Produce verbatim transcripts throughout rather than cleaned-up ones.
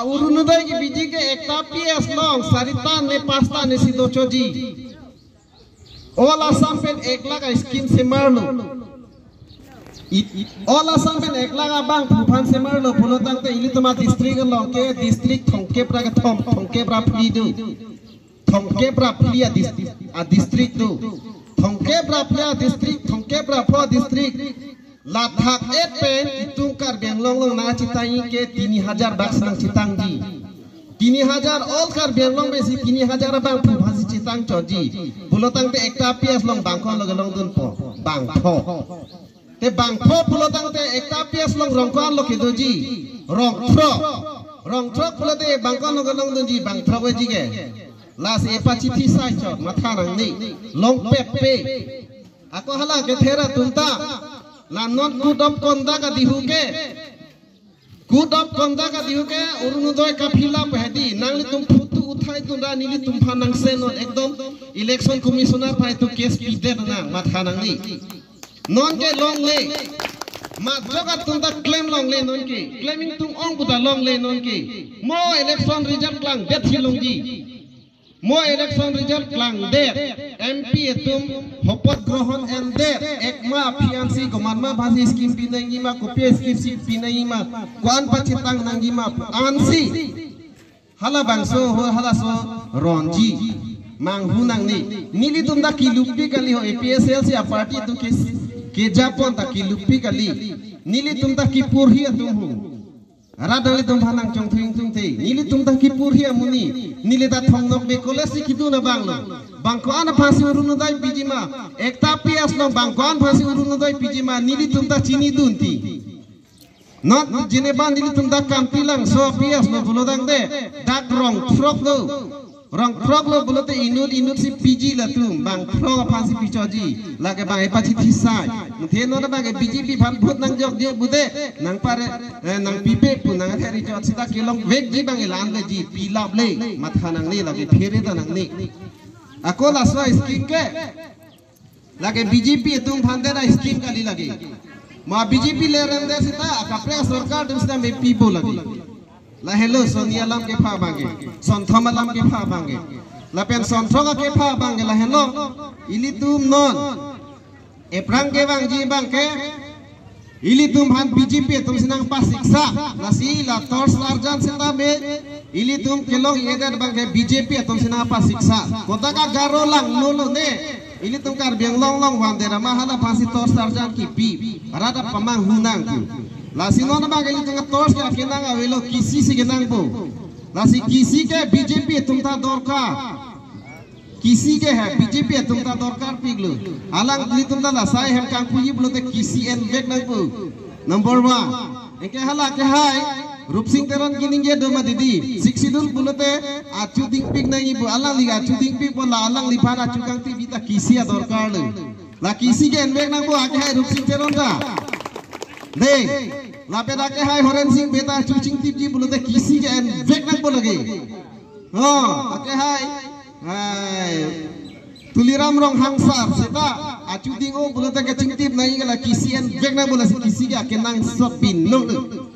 Orunodoi kebiji ke ekta P S along sarita ne pasta ne si dochoji. All Assam pen ek lakh a-scheme semarlo. I-, All Assam pen ek lakh abangphu aphan semarlo pulo tangte ilitum a-district along ke district thomkep ra kethom, thomkep ra phli do. Thomkep ra phli a-dis-, a-district do. Thomkep ra phli a-district, thomkep ra pho district. Lathak et pen itum Karbi Anglong along nangchetangji ke tini hajar bak nangchetangji. Tini hajar all Karbi Anglong pensi tini hajar abangphu aphansi chetang chotji. Pulo tangte ekta P S along bang ko-an lo kelongdunpo? Bangphlo. Te bangphlo pulo tangte ekta P S along rong ko-an lo kedoji? Rong throk. Rong throk pulote bang ko-an lo kelongdunji, bang throk veji ke? Lasi epachithi sai chot, matha nangne. Longpet pe. Ako hala kether atum ta. La non code of conduct adihu ke. Code of conduct adihu ke Orunodoi ka-fill up hedi. Nanglitum photo uthai tun ra nelitum aphan nangsen non, ekdom election commissioner aphan itum case pidet nang, matha nangne. Non ke longle. Majok atum ta klem longle non ke. Klem ingtung ong pu ta longle non ke. Mo election result klangdet si longji. Mo election result klangdet, M P atum shopoth grohon endet, ekma aphi ansi komatma aphansi scheme pinangji ma, kopi scheme si pinangji ma, ko-an pachetang nangji ma pu ansi. Halabangso ho, halaso ronji. Manghu nangne. Nelitum ta kelupik kali ho, A P H L C a-party atum ke, kejapon ta kelupik kali. Nelitum ta kiporhi atum ho. Rat nanglitum aphan nangchongthu ingtungte. Nelitum ta kiporhi amonit. Neli ta Thong Nokbe College si kedun abang lo. Bang ko-an aphansi Orunodoi piji ma? Ekta P S along bang ko-an aphansi Orunodoi piji ma? Nelitum ta chinidunti. Not jeneba nelitum ta Khamtilangso P S lo pulo tangte dak rong throk lo. Rong throk lo pulote inut inut si piji latum, bang throk aphansi pichotji, lake bang epachithi sai. Muthe non abang ke B J P aphan vote nangjokje pulote nangpare, eh, nangpipe pu nangthe richot sita kelongvekji bang elan leji, pilap le, matha nangne, lake phere ta nangne. Ako laso scheme ke lake B J P atum aphan det a-scheme kali lake. Ma B J P le remdet sita, akaprek sorkar atum sita mepipo lake. Lahelo sonni alam kepha abang ke, sonthom alam kepha abang ke. Lapen sonthom akepha abang ke lahelo, ilitum non ephrang kevangji abang ke, ilitum aphan B J P atum si nangpasiksa, lasi la torch arjan sitame, ilitum kelong-edet abang ke B J P atum si nangpasiksa. Kotak a Garo langno lone, ilitum Karbi Anglong along vandet amat hala aphansi torch arjan kipi, rat aphan manghu nangpo. Lasi non abang ke ilitum torch ke akenang avelo, kisi si kenangpo. Lasi kisi ke B J P atum ta dorkar. Kisi ke he, B J P atum ta dorkarpiklo. Alanglitum ta lasai hem kangpuji pulote kisi envek nangpo. Number one. Anke hala kehai, Rupsing Teron kaningje do ma didi. Sixth Schedule pulote achu dingpik nangji pu, alangli achu dingpikpo, la alangliphan achu kangtip ta kisi adorkar lo. La kisi ke envek nangpo akehai Rupsing Teron ta. De, lapen akehai Horen Sing Bey ta achu chingtipji pulote kisi ke envek nangpo lake. Oh, akehai, hai, Tuliram Ronghang sir seta achu ding-o pulote kachingtip nangji ke la kisi envek nangpo, lasi kisi ke akenangsot binong lo.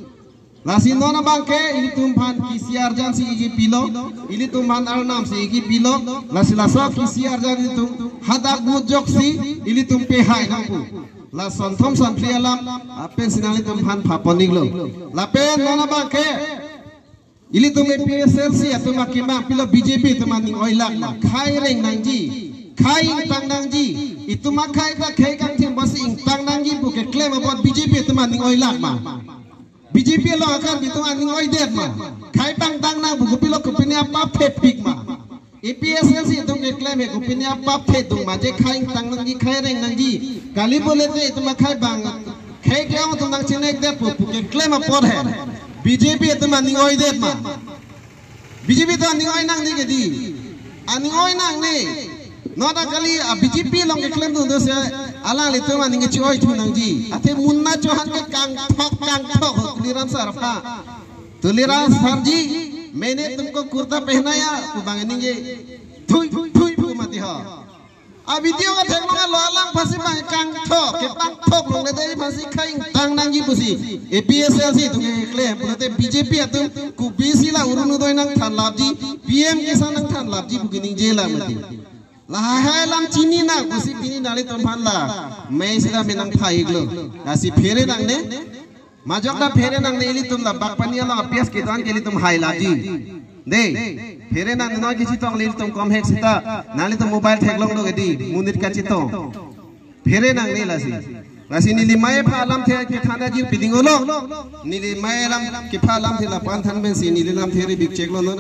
Lasi non abang ke ilitum aphan kisi arjan si ikipilo, ilitum aphan arnam si ikipilo, lasi laso kisi arjan ilitum hadak mujok si ilitum pehai nangpo. La sonthom sonphli alam apensi nanglitum aphan phapon-iklo. Lapen non abang ke ilitum A P H L C atum akemang pilo, B J P atum aning oilak ma? Khai reng nangji, khai ingtang nangji. Itum akhai ta khai kangthim apotsi ingtang nangji pu keklem apot B J P atum aning oilak ma? B J P along akan itum aning oidet ma? Khai bang tang nang pu kopilo, kopine apap thepik ma? A P H L C atum keklem he kopine apap thedung ma je khai ingtang nangji, khai reng nangji? Kali pulote itum akhai bang, khai ke-ong atum nangchinekdetpo pu keklem apot he. B J P atum aning oidet ma? B J P atum aning oi nangne ke di. Aning oi nangne. Non ta kali a-B J P along keklemdun do se alanglitum aning ke chi-oithu nangji. Athe Munna Chauhan ke kangthok kangthok ho Tuliram sir aphan. Tuliram sir ji, maine tumko kurta pehnaya pu bang ningje thui thui pu mati ho. A video ketheklong alo alang aphansi bang kangthok, kepangthok longle dei aphansi khei ingtang nangji pusi. A P H L C atum keklem, pulote B J P atum kopisi la Orunodoi nangthanlapji, P M Kisan nangthanlapji pu keningje la mati. Lahai alam chini nang pusi pini nanglitum aphan la mei sita me nangphai-iklo. Lasi phere nangne. Majok ta phere nangne, ilitum la bak pani alam a-P S kedo-an ke ilitum hailapji. Dei, phere nangne, non kechetong le ilitum komhek sita nanglitum mobile theklonglo kedi, monit kachetong. Phere nangne lasi. Lasi neli mei aphan alamthe kethan ajir piding-olo. Neli mei alam kepha alamthe la panthan pensi neli lamthe ri bik cheklo non.